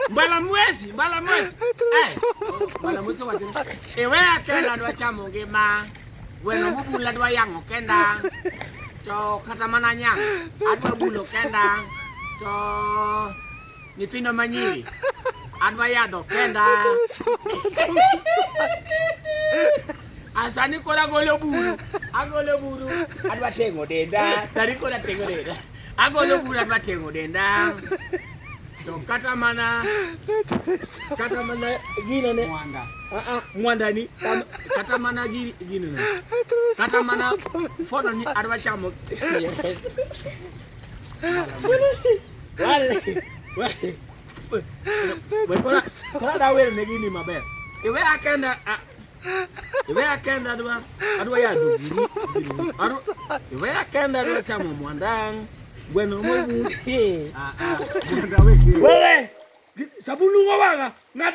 Mbala mwezi, mbala mwezi. Eh, mbala mwezi wacho. Iweya kenda adwa chamo ngima. Gweno mobul adwa yang'o kenda. To kata mana nyang' adwa bulo kenda. To nyithindo manyiri adwa yadho kenda. Asani koro agolo buru, agolo buru, adwa teng'o denda. Sani koro ateng'o denda. Agolo buru adwa teng'o denda. To kata mana kata mana gino ne Mwanda. Ah, ah, mwanda ni kata mana gino ne. Kata mana fono ni adwa chamo. Wale. Wale. We kora kora da wer ne gini maber. Iwe akenda iwe akenda adwa adwa yadho gini. Adwa iwe akenda adwa chamo mwanda. Gweno mobu. Ah, ah. Mwanda weke. Wewe sabuni wawanga. Ng'ati